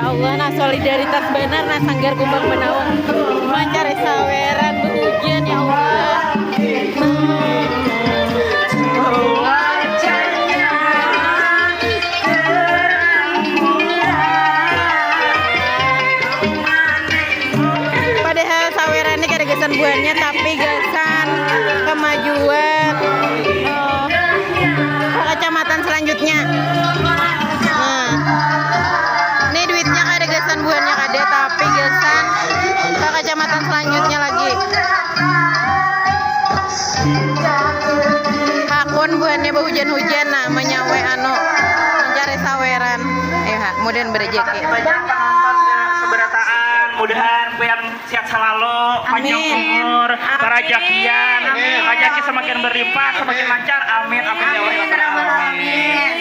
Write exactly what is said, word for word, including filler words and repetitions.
Allah, nah, solidaritas banar, nah, Sanggar Kumbang Banaung mancari saweran behujan, ya Allah. Padahal saweran ni kada gasan buhannya, tapi gasan kemajuan, eh, ke kecamatan selanjutnya. Nah, ini duitnya kada gasan buhannya kada, tapi gasan ke kecamatan selanjutnya lagi. Hakun buhannya behujan-hujan, nah, menyawe anu, mencari saweran. Ayo, ha, mudahan berejeki. Banyak penonton seberataan, mudahan pian sehat selalu, panjang Amin. Umur, Amin. Karajakian, Amin. Rajaki semakin berlimpah, semakin lancar. Amin, amin, ya Allah. Amin, ya Rabbal Alamin.